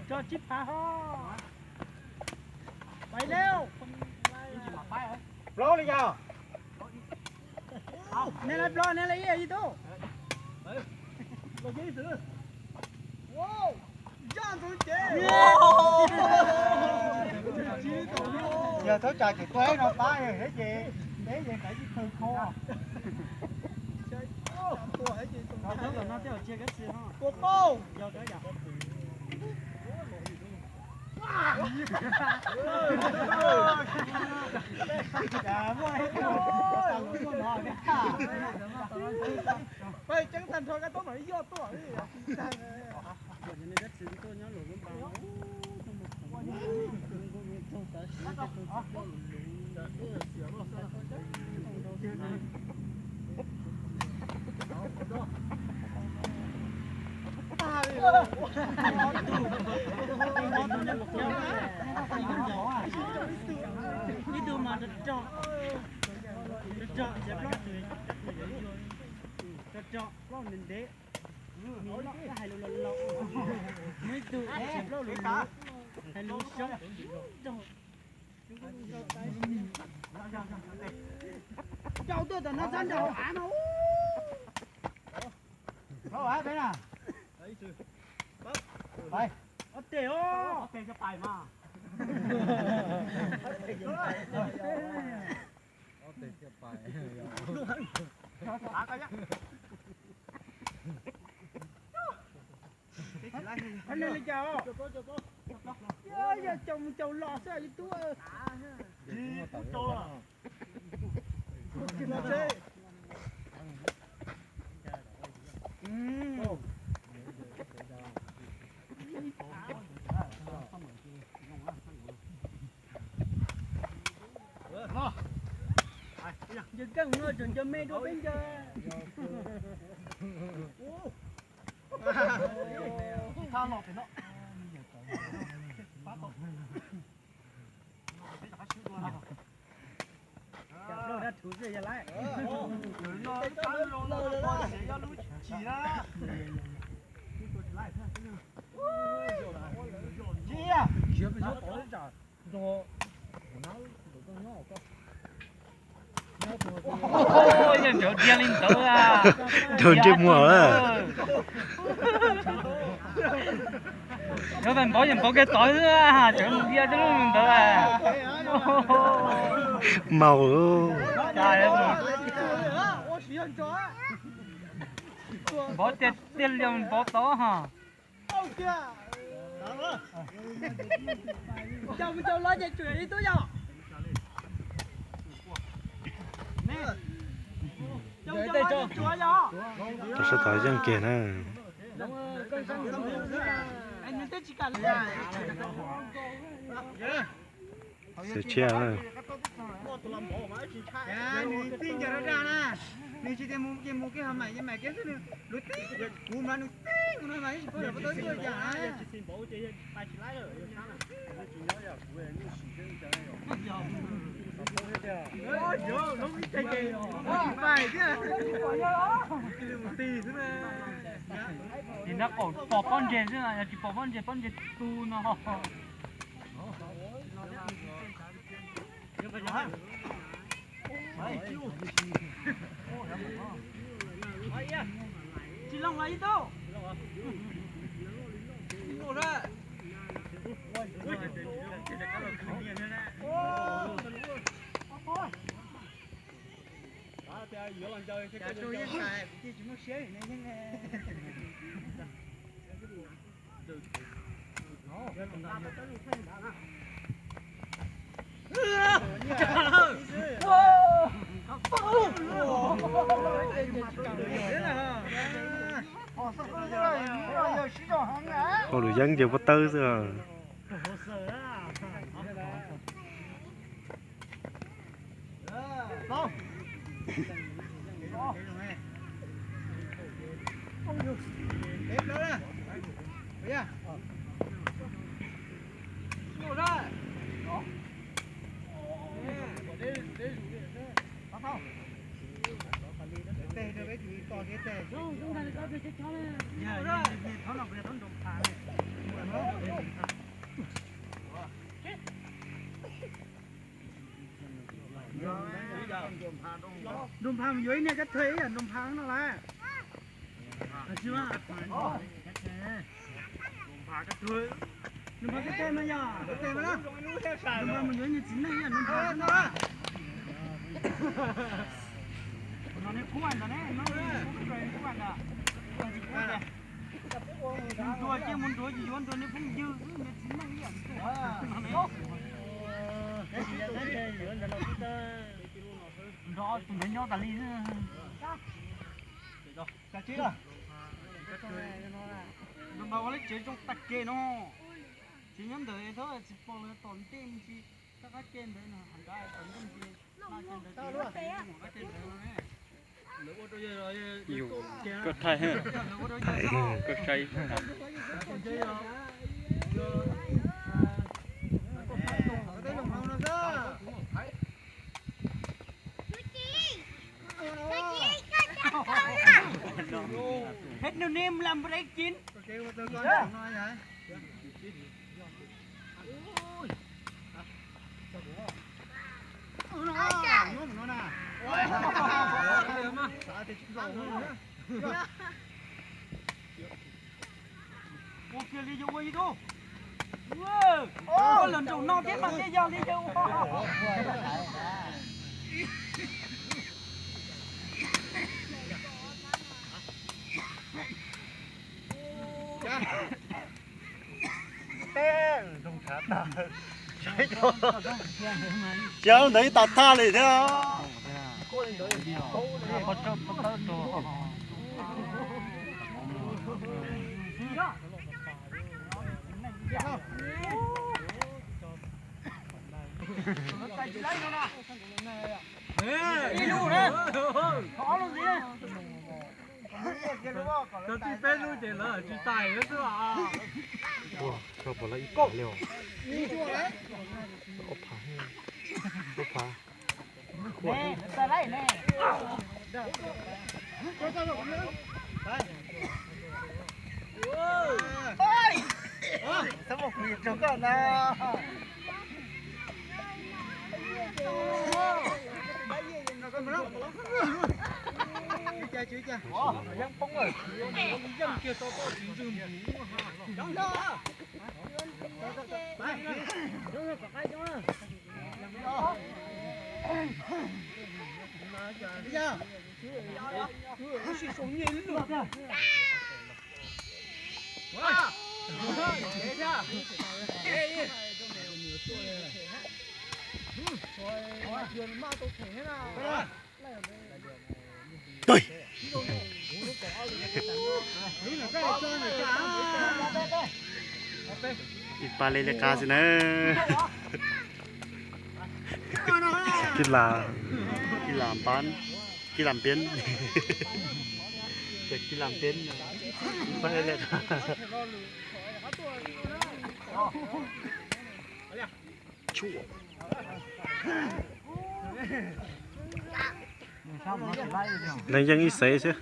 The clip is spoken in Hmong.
Tso tsib phav ho. Pais leo. Plaub li yog. Neb lawv plaub, neb lawv ib, ib tug. Yog thab tsa ces tuaj no pab yog thiab ces peb yeej kav ib khw kho. Tua tom no tej zaum tsis yog kab xis ho. Tua paub. Yog kab yam. Ceeb tag nrho kab toob mam li yoj tuaj. Ib tug mas rog rog, rog rog ces plaub tus, rog rog plaub ntev ntev, nws hais lus los los, muaj ib tug ces plaub lus luv, hais lus xyoob rog. Nrau tuaj tom no txhob nrau av no. Ob teg os. Li cas os? Yog caum mus caum los xwb li tub. Ncaws keej no tseem ncaws me dua peb ncaws. Cov plaub dab thuv xwb yog lawm. Yeej nrov diag li ntawd. Nrov ntsej muag lawm. Nrov npaum yeej npaum kev tod xwb, nrov diag tej lub ntawd. Maum. Npaum tiag tiag li npaum tod ho. Sab tod yeej kiag na. Xav tshiab na. Nws txij ncaws rau dag na, nws tsis tias mus ces mus kiag ho mam mam kiag xwb, nws lub tib kuv mas nws tib no mas ib tsis paub yog puas tau ib tug yam na. Nim no qaum pom pob ntseg xwb, yog tsis pom pob ntseg, pob ntseg tu no. Tsis looj los ib tug. Hauj lwm yeeb ces puab tawb xwb. Nroog Pha mus yuav ib niag kab thuê ib yam Nroog Pha no las. Nroog Pha kab thuê mas yog kab thuê mas na. Nroog Pha mus yuav ib niag txiv neej ib yam Nroog Pha no. No ne, kub ntawd ne, no kub ntawd. Mus nrua ces mus nrua, yuav nrua niag phooj ywg, niag txiv neej ib yam. Nrov tus ntawd nyob tas li. Nroog Pha ua lub tsev zoo tag kev no. Tsis nyob ntawd es thab tsis pom lawv tom ntej me ntsis. Qab ke ntawd no, qab ke ntawd, qab ke ntawd no ne. Yus koj thaij, koj saib. Hết nụ niêm làm break chín. Ua kiag li yus ua ib tug. Ua los nraum no thiab mas thiaj yog li yus ua. Tsis ntawd ib tag thaj li thiab. Cov tij peb lub ces lawv tsis tais lawm xwb. Ua, koj puas lawv ib phav li os? Ob phav, ob phav. Ib pab li li qab xwb na. Kib lam, kib lam pab, kib lam piab, kib lam piab. Ib pab li li qab. Leej yeej ib xev xwb.